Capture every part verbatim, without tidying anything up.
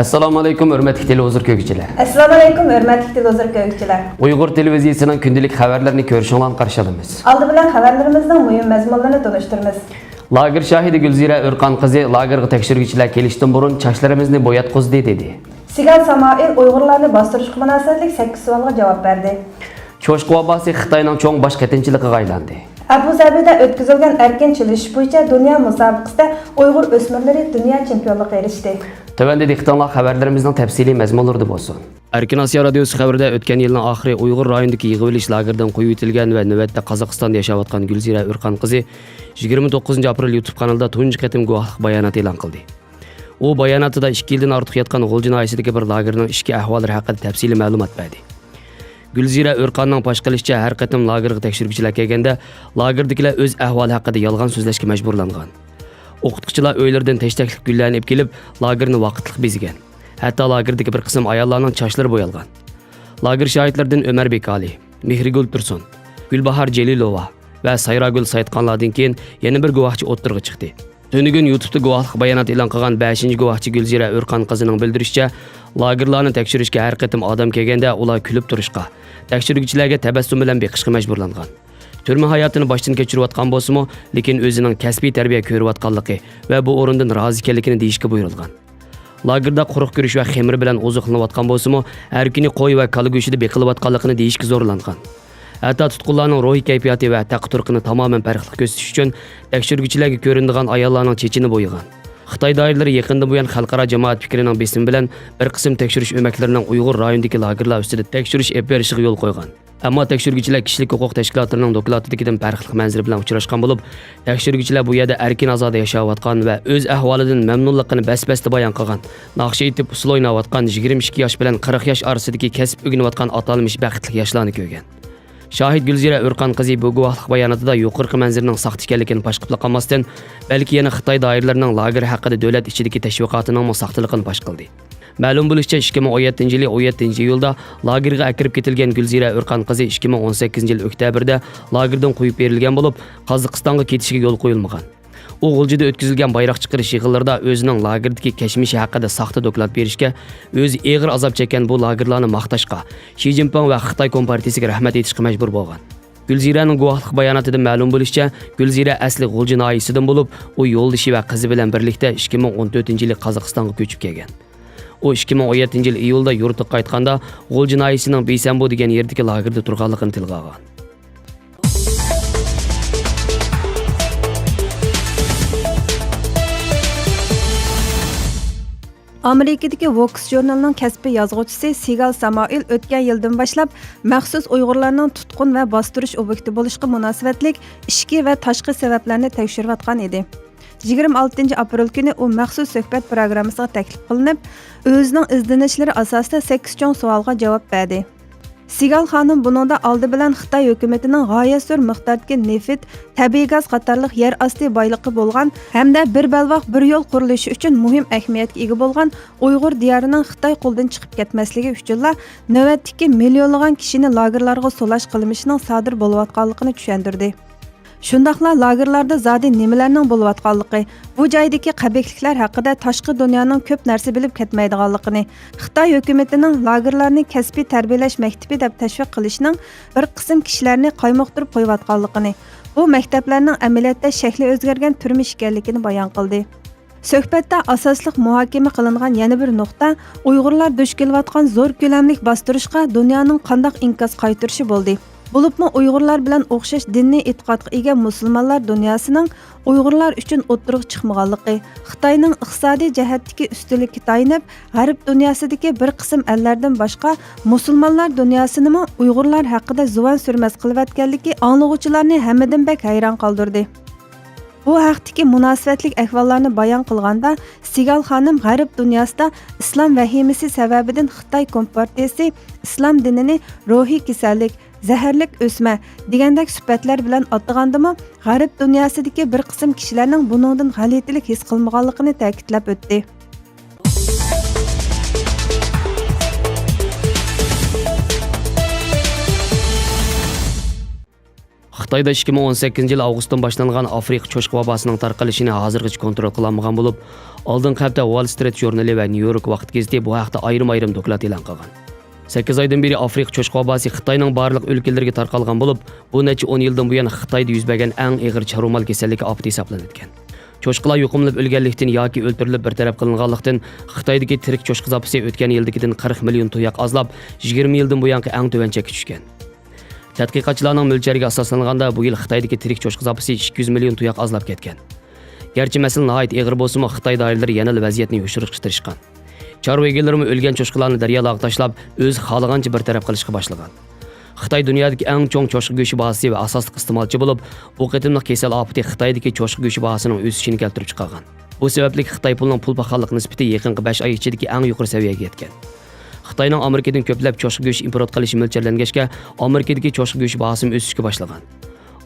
ئەسسالامۇ ئەلەيكۇم، ھۆرمەتلىك تېلېۋىزور كۆرگۈچىلەر. ئەسسالامۇ ئەلەيكۇم، ھۆرمەتلىك تېلېۋىزور كۆرگۈچىلەر. ئۇيغۇر تېلېۋىزىيىسىنىڭ كۈندىلىك خەۋەرلىرىنى كۆرۈشۈڭلارنى قارشى ئالىمىز. ئالدى بىلەن خەۋەرلىرىمىزنىڭ مۇھىم مەزمۇنلىرىنى تونۇشتۇرىمىز. لاگېر شاھىدى گۈلزىرە ئۆرقان قىزى لاگېرغا تەكشۈرگۈچىلەر كېلىشتىن بۇرۇن چاچلىرىمىزنى بوياتقۇزدى، دېدى. سىگال سامائىل ئۇيغۇرلارنى باستۇرۇشقا مۇناسىۋەتلىك سەككىز سوئالغا جاۋاب بەردى. چوشقا ۋاباسى خىتاينىڭ چوڭ باش قېتىنچىلىقىغا ئايلاندى. ئەبۇ زەبىدە ئۆتكۈزۈلگەن ئەركىن چېلىشىش بويىچە دۇنيا مۇسابىقىسىدە ئۇيغۇر ئۆسمۈرلىرى دۇنيا چېمپىيونلۇقىغا ئېرىشتى. تۆۋەندە دىققىتىڭلار خەۋەرلىرىمىزنىڭ تەپسىلىي مەزمۇنلىرىدا بولسۇن. ئەركىن ئاسىيا رادىيوسى خەۋىرىدە ئۆتكەن يىلنىڭ ئاخىرى ئۇيغۇر رايونىدىكى يىغىۋېلىش لاگېرىدىن قويۇۋېتىلگەن ۋە نۆۋەتتە قازاقىستاندا ياشاۋاتقان گۈلزىرە ئۆرقان قىزى يىگىرمە توققۇزىنچى ئاپرېل يۇتۇب قانىلىدا تۇنجى قېتىم گۇۋاھلىق باياناتى ئېلان قىلدى. ئۇ باياناتىدا ئىككى يىلدىن ئارتۇق ياتقان غۇلجا ناھىيەسىدىكى بىر لاگېرنىڭ ئىچكى ئەھۋاللىرى ھەققىدە تەپسىلىي مەلۇمات بەردى. گۈلزىرە ئۆرقاننىڭ پاش قىلىشىچە، ھەر قېتىم لاگېرغا تەكشۈرگۈچىلەر كەلگەندە، لاگېردىكىلەر ئۆز ئەھۋالى ھەققىدە يالغان سۆزلەشكە مەجبۇرلانغان. ئوقۇتقۇچىلار ئۆيلىرىدىن تەشتەكلىك گۈللەرنى ئېلىپ كېلىپ، لاگېرنى ۋاقىتلىق بېزىگەن. ھەتتا لاگېردىكى بىر قىسىم ئاياللارنىڭ چاچلىرى بويالغان. لاگېر شاھىتلىرىدىن ئۆمەر بېكالى، مېھرىگۈل تۇرسۇن، گۈلباھار جېلىلوۋا ۋە سايراگۈل سايىتخانلاردىن كېيىن يەنە بىر گۇۋاھچى ئوتتۇرىغا چىقتى. تۈنۈگۈن يۇتۇبتا گۇۋاھلىق بايانات ئېلان قىلغان بەشىنچى گۇۋاھچى گۈلزىرە ئۆرقان قىزىنىڭ بىلدۈرۈشىچە، لاگېرلارنى تەكشۈرۈشكە ھەر قېتىم ئادەم كەلگەندە، ئۇلار كۈلۈپ تۇرۇشقا، تەكشۈرگۈچىلەرگە تەبەسسۇم بىلەن بېقىشقا مەجبۇرلانغان. تۈرمە ھاياتىنى باشتىن كەچۈرۈۋاتقان بولسىمۇ، لېكىن ئۆزىنىڭ كەسپىي تەربىيە كۆرۈۋاتقانلىقى ۋە بۇ ئورۇندىن رازى ئىكەنلىكىنى دېيىشكە بۇيرۇلغان. لاگېردا قۇرۇق گۈرۈچ ۋە خېمىر بىلەن ئوزۇقلىنىۋاتقان بولسىمۇ، ھەر كۈنى قوي ۋە كالا گۆشىدە بېقىلىۋاتقانلىقىنى دېيىشكە زورلانغان. ھەتتا تۇتقۇنلارنىڭ روھىي كەيپىياتى ۋە تەقى-تۇرقىنى تامامەن پەرقلىق كۆرسىتىش ئۈچۈن، تەكشۈرگۈچىلەرگە كۆرۈنىدىغان ئاياللارنىڭ چېچىنى بويىغان. خىتاي دائىرىلىرى يېقىندىن بۇيان خەلقئارا جامائەت پىكرىنىڭ بېسىمى بىلەن بىر قىسىم تەكشۈرۈش ئۆمەكلىرىنىڭ ئۇيغۇر رايونىدىكى لاگېرلار ئۈستىدە تەكشۈرۈش ئېلىپ بېرىشىغا يول قويغان. ئەمما تەكشۈرگۈچىلەر كىشىلىك ھوقۇق تەشكىلاتلىرىنىڭ دوكلاتىدىكىدىن پەرقلىق مەنزىرە بىلەن ئۇچراشقان بولۇپ، تەكشۈرگۈچىلەر بۇ يەردە ئەركىن-ئازادە ياشاۋاتقان ۋە ئۆز ئەھۋالىدىن مەمنۇنلۇقىنى بەس-بەستە بايان قىلغان، ناخشا ئېيتىپ، ئۇسسۇل ئويناۋاتقان يىگىرمە ئىككى ياش بىلەن قىرىق ياش ئارىسىدىكى كەسىپ ئۆگىنىۋاتقان ئاتالمىش بەختلىك ياشلارنى كۆرگەن. شاھىت گۈلزىرە ئۆرقان قىزى بۇ گۇۋاھلىق باياناتىدا يۇقىرىقى مەنزىرىنىڭ ساختا ئىكەنلىكىنى پاش قىلىپلا قالماستىن، بەلكى يەنە خىتاي دائىرىلىرىنىڭ لاگېر ھەققىدە دۆلەت ئىچىدىكى تەشۋىقاتىنىڭمۇ ساختىلىقىنى پاش قىلدى. مەلۇم بولۇشىچە، ئىككى مىڭ ئون يەتتىنچى يىلى ئون يەتتىنچى ئىيۇلدا لاگېرغا ئەكىرىپ كېتىلگەن گۈلزىرە ئۆرقان قىزى ئىككى مىڭ ئون سەككىزىنچى يىل ئۆكتەبىردا لاگېردىن قويۇپ بېرىلگەن بولۇپ، قازاقىستانغا كېتىشىگە يول قويۇلمىغان. ئۇ غۇلجىدا ئۆتكۈزۈلگەن بايراق چىقىرىش يىغىنلىرىدا ئۆزىنىڭ لاگېردىكى كەچمىشى ھەققىدە ساختا دوكلات بېرىشكە، ئۆزى ئېغىر ئازاب چەككەن بۇ لاگېرلارنى ماختاشقا، شى جىنپىڭ ۋە خىتاي كومپارتىيىسىگە رەھمەت ئېيتىشقا مەجبۇر بولغان. گۈلزىرەنىڭ گۇۋاھلىق باياناتىدىن مەلۇم بولۇشىچە، گۈلزىرە ئەسلى غۇلجا ناھىيەسىدىن بولۇپ، ئۇ يولدىشى ۋە قىزى بىلەن بىرلىكتە ئىككى مىڭ ئون تۆتىنچى يىلى قازاقىستانغا كۆچۈپ كەلگەن. ئۇ ئىككى مىڭ ئون يەتتىنچى يىلى ئىيۇلدا يۇرتىغا قايتقاندا، غۇلجا ناھىيەسىنىڭ بىسەنبۇ دېگەن يېرىدىكى لاگېردا تۇرغانلىقىنى تىلغا ئالغان. ئامېرىكىدىكى ۋوكس ژۇرنىلىنىڭ كەسپىي يازغۇچىسى سىگال سامائىل ئۆتكەن يىلدىن باشلاپ مەخسۇس ئۇيغۇرلارنىڭ تۇتقۇن ۋە باستۇرۇش ئوبيېكتى بولۇشقا مۇناسىۋەتلىك ئىچكى ۋە تاشقى سەۋەبلەرنى تەكشۈرۈۋاتقان ئىدى. يىگىرمە ئالتىنچى ئاپرېل كۈنى ئۇ مەخسۇس سۆھبەت پروگراممىسىغا تەكلىپ قىلىنىپ، ئۆزىنىڭ ئىزدىنىشلىرى ئاساسىدا سەككىز چوڭ سوئالغا جاۋاب بەردى. سىگال خانىم بۇنىڭدا ئالدى بىلەن خىتاي ھۆكۈمىتىنىڭ غايەت زور مىقداردىكى نېفىت، تەبىئىي گاز قاتارلىق يەر ئاستى بايلىقى بولغان ھەمدە بىر بەلباغ بىر يول قۇرۇلۇشى ئۈچۈن مۇھىم ئەھمىيەتكە ئىگە بولغان ئۇيغۇر دىيارىنىڭ خىتاي قولىدىن چىقىپ كەتمەسلىكى ئۈچۈنلا نۆۋەتتىكى مىليونلىغان كىشىنى لاگېرلارغا سولاش قىلمىشىنىڭ سادىر بولۇۋاتقانلىقىنى چۈشەندۈردى. شۇنداقلا لاگېرلاردا زادى نېمىلەرنىڭ بولۇۋاتقانلىقى، بۇ جايدىكى قەبىھلىكلەر ھەققىدە تاشقى دۇنيانىڭ كۆپ نەرسە بىلىپ كەتمەيدىغانلىقىنى، خىتاي ھۆكۈمىتىنىڭ لاگېرلارنى كەسپىي تەربىيەلەش مەكتىپى دەپ تەشۋىق قىلىشىنىڭ بىر قىسىم كىشىلەرنى قايمۇقتۇرۇپ قويۇۋاتقانلىقىنى، بۇ مەكتەپلەرنىڭ ئەمەلىيەتتە شەكلى ئۆزگەرگەن تۈرمە ئىكەنلىكىنى بايان قىلدى. سۆھبەتتە ئاساسلىق مۇھاكىمە قىلىنغان يەنە بىر نۇقتا ئۇيغۇرلار دۇچ كېلىۋاتقان زور كۆلەملىك باستۇرۇشقا دۇنيانىڭ قانداق ئىنكاس قايتۇرۇشى بولدى. بولۇپمۇ ئۇيغۇرلار بىلەن ئوخشاش دىنىي ئېتىقادقا ئىگە مۇسۇلمانلار دۇنياسىنىڭ ئۇيغۇرلار ئۈچۈن ئوتتۇرىغا چىقمىغانلىقى، خىتاينىڭ ئىقتىسادىي جەھەتتىكى ئۈستۈنلۈككە تايىنىپ، غەرب دۇنياسىدىكى بىر قىسىم ئەللەردىن باشقا مۇسۇلمانلار دۇنياسىنىمۇ ئۇيغۇرلار ھەققىدە زۇۋان سۈرمەس قىلىۋەتكەنلىكى ئاڭلىغۇچىلارنى ھەممىدىن بەك ھەيران قالدۇردى. بۇ ھەقتىكى مۇناسىۋەتلىك ئەھۋاللارنى بايان قىلغاندا، سىگال خانىم غەرب دۇنياسىدا ئىسلام ۋەھىمىسى سەۋەبىدىن خىتاي كومپارتىيىسى ئىسلام دىنىنى روھىي كېسەللىك، زەھەرلىك ئۆسمە دېگەندەك سۈپەتلەر بىلەن ئاتىغاندىمۇ، غەرب دۇنياسىدىكى بىر قىسىم كىشىلەرنىڭ بۇنىڭدىن غەلىتىلىك ھېس قىلمىغانلىقىنى تەكىتلەپ ئۆتتى. خىتايدا ئىككى مىڭ ئون سەككىزىنچى يىل ئاۋغۇستتىن باشلانغان ئافرىقا چوشقا ۋاباسىنىڭ تارقىلىشىنى ھازىرغىچە كونترول قىلالمىغان بولۇپ، ئالدىنقى ھەپتە ۋال سترىت ژۇرنىلى ۋە نيۇ يورك ۋاقىت گېزىتى بۇ ھەقتە ئايرىم-ئايرىم دوكلات ئېلان قىلغان. سەككىز ئايدىن بېرى ئافرىقا چوشقا ۋاباسى خىتاينىڭ بارلىق ئۆلكىلىرىگە تارقالغان بولۇپ، بۇ نەچچە ئون يىلدىن بۇيان خىتايدا يۈز بەرگەن ئەڭ ئېغىر چارۋىمال كېسەللىكى ئاپىتى ھېسابلىنىدىكەن. چوشقىلار يۇقۇملىنىپ ئۆلگەنلىكتىن ياكى ئۆلتۈرۈلۈپ بىر تەرەپ قىلىنغانلىقتىن، خىتايدىكى تىرىك چوشقا زاپىسى ئۆتكەن يىلدىكىدىن قىرىق مىليون تۇياق ئازلاپ، يىگىرمە يىلدىن بۇيانقى ئەڭ تۆۋەن چەككە چۈشكەن. تەتقىقاتچىلارنىڭ مۆلچەرگە ئاساسلانغاندا، بۇ يىل خىتايدىكى تىرىك چوشقا زاپىسى ئىككى يۈز مىليون تۇياق ئازلاپ كەتكەن. گەرچە مەسىلە ناھايىتى ئېغىر بولسىمۇ، خىتاي دائىرىلىرى يەنىلا ۋەزىيەتنى يوشۇرۇشقا تىرىشقان. چارۋا ئىگىلىرىمۇ ئۆلگەن چوشقىلارنى دەريالاغا تاشلاپ، ئۆزى خالىغانچە بىر تەرەپ قىلىشقا باشلىغان. خىتاي دۇنيادىكى ئەڭ چوڭ چوشقا گۆشى باھاسى ۋە ئاساسلىق ئىستېمالچى بولۇپ، بۇ قېتىملىق كېسەل ئاپىتى خىتايدىكى چوشقا گۆشى باھاسىنىڭ ئۆسۈشىنى كەلتۈرۈپ چىقارغان. بۇ سەۋەبلىك خىتاي پۇلىنىڭ پۇل پاخاللىق نىسبىتى يېقىنقى بەش ئاي ئىچىدىكى ئەڭ يۇقىرى سەۋىيەگە يەتكەن. خىتاينىڭ ئامېرىكىدىن كۆپلەپ چوشقا گۆشى ئىمپورت قىلىشى مۆلچەرلەنگەچكە، ئامېرىكىدىكى چوشقا گۆشى باھاسىمۇ ئۆسۈشكە باشلىغان.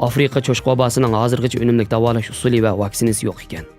ئافرىقا چوشقا ۋاباسىنىڭ ھازىرغىچە ئۈنۈملۈك داۋالاش ئۇسۇلى ۋە ۋاكسىنىسى يوق ئىكەن.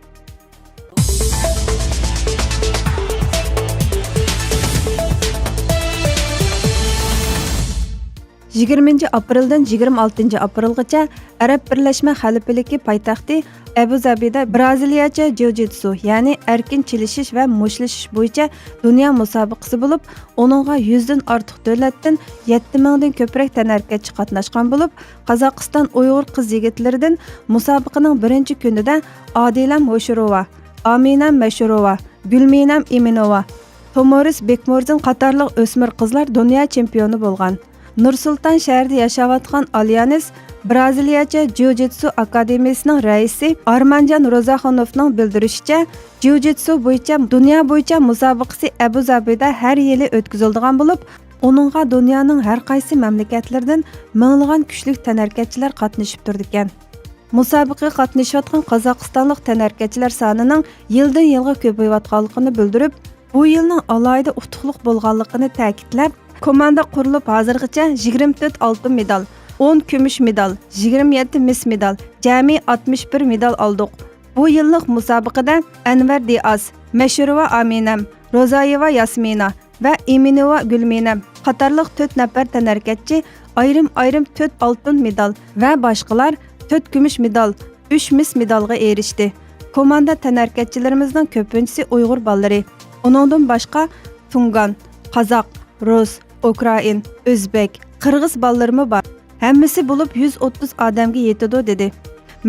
يىگىرمىنچى ئاپرېلدىن يىگىرمە ئالتىنچى ئاپرېلغىچە ئەرەب بىرلەشمە خەلىپىلىكى پايتەختى ئەبۇ زەبىدە برازىلىيەچە جىۇ جىتسۇ، يەنى ئەركىن چېلىشىش ۋە مۇشتلىشىش بويىچە دۇنيا مۇسابىقىسى بولۇپ، ئۇنىڭغا يۈزدىن ئارتۇق دۆلەتتىن يەتتە مىڭدىن كۆپرەك تەنھەرىكەتچى قاتناشقان بولۇپ، قازاقىستان ئۇيغۇر قىز-يىگىتلىرىدىن مۇسابىقىنىڭ بىرىنچى كۈنىدە ئادىلەم ھوشۇروۋا، ئامىنەم مەشۇروۋا، گۈلمىنەم ئىمىنوۋا، تومۇرىس بېكمۇرزىن قاتارلىق ئۆسمۈر قىزلار دۇنيا چېمپىيونى بولغان. نۇر سۇلتان شەھىرىدە ياشاۋاتقان ئاليانىس برازىلىيەچە جىۇ جىتسۇ ئاكادېمىيىسىنىڭ رەئىسى ئارمانجان روزاخۇنوفنىڭ بىلدۈرۈشىچە، جىۇ جىتسۇ بويىچە دۇنيا بويىچە مۇسابىقىسى ئەبۇ زابىدا ھەر يىلى ئۆتكۈزۈلىدىغان بولۇپ، ئۇنىڭغا دۇنيانىڭ ھەر قايسى مەملىكەتلىرىدىن مىڭلىغان كۈچلۈك تەنھەرىكەتچىلەر قاتنىشىپ تۇرىدىكەن. مۇسابىقىگە قاتنىشىۋاتقان قازاقىستانلىق تەنھەرىكەتچىلەر سانىنىڭ يىلدىن يىلغا كۆپىيىۋاتقانلىقىنى بىلدۈرۈپ، بۇ يىلنىڭ ئالاھىدە ئۇتۇقلۇق بولغانلىقىنى تەكىتلەپ، كوماندا قۇرۇلۇپ، ھازىرغىچە يىگىرمە تۆت ئالتۇن مېدال، ئون كۈمۈش مېدال، يىگىرمە يەتتە مىس مېدال، جەمئىي ئاتمىش بىر مېدال ئالدۇق. بۇ يىللىق مۇسابىقىدە ئەنۋەر دىئاز، مەشۇرۇۋا ئامىنەم، روزايېۋا ياسمىنا ۋە ئىمىنوۋا گۈلمىنەم قاتارلىق تۆت نەپەر تەنھەرىكەتچى ئايرىم-ئايرىم تۆت ئالتۇن مېدال ۋە باشقىلار تۆت كۈمۈش مېدال، ئۈچ مىس مېدالغا ئېرىشتى. كوماندا تەنھەرىكەتچىلىرىمىزنىڭ كۆپىنچىسى ئۇيغۇر بالىلىرى. ئۇنىڭدىن باشقا تۇڭگان، قازاق، رۇس، ئۇكرائىن، ئۆزبېك، قىرغىز بالىلىرىمۇ بار. ھەممىسى بولۇپ يۈز ئوتتۇز ئادەمگە يېتىدۇ، دېدى.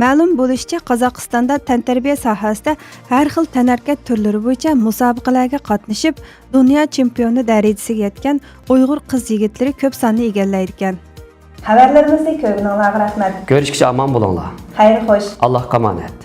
مەلۇم بولۇشىچە، قازاقىستاندا تەنتەربىيە ساھەسىدە ھەر خىل تەنھەرىكەت تۈرلىرى بويىچە مۇسابىقىلەرگە قاتنىشىپ، دۇنيا چېمپىيونى دەرىجىسىگە يەتكەن ئۇيغۇر قىز-يىگىتلىرى كۆپ ساننى ئىگىلەيدىكەن. خەۋەرلىرىمىزنى كۆرگىنىڭلارغا رەھمەت. كۆرۈشكىچە ئامان بولۇڭلار. خەير خوش. ئاللاھقا ئامانەت.